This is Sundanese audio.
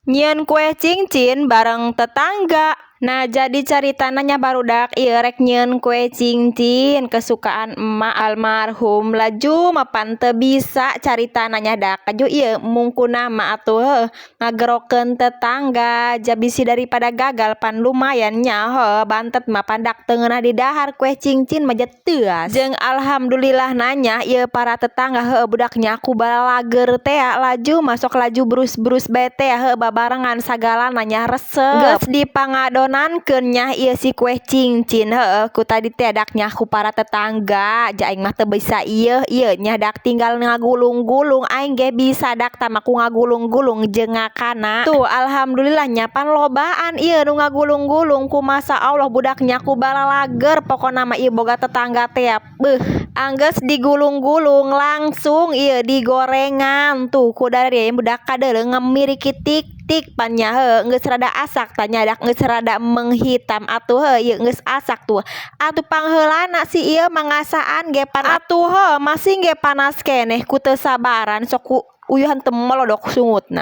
Nyieun kue cincin bareng tetangga. Nah, jadi caritana nya, barudak, ieu rek nyieun kue cincin kesukaan emak almarhum, laju mapan teu bisa caritana nya. Dak aju ieu mungkuna mah atuh heuh ngagerokeun tetangga, ja bisi daripada gagal pan lumayan nya. Heuh, bantet mah pandak teu ngeunah didahar kue cincin mah, teuas. Jeung alhamdulillah nanya ieu para tetangga, heuh, budaknya ku balalager tea, laju masuk laju brus-brus bae tea, heuh, babarengan sagalana nya, resep. Geus dipangadonankeun nya ieu si kue cincin, heuh, ku tadi teh dak nya ku para tetangga. Ja aing mah teu bisa ieu ieu nya, dak tinggal ngagulung-gulung aing ge bisa, dak tama ku ngagulung-gulung jeung ngakana. Tuh, alhamdulillah nya pan lobaan ieu nu ngagulung-gulung. Ku masa Allah budaknya ku balalager, pokona mah ieu boga tetangga teh beuh. Anggeus digulung-gulung, langsung ieu digorengan tuh ku dari budak kadeuleu ngamiriki tik-tik pan nya. Heuh, geus rada asak tah nya, dak geus rada menghitam atuh. Heuh, ieu geus asak tuh atuh, pangheulana si ieu mah ngasaan ge pan atuh. Heuh, masih ge panas keneh, ku teu sabaran sok ku uyuhan teu molodok sungutna.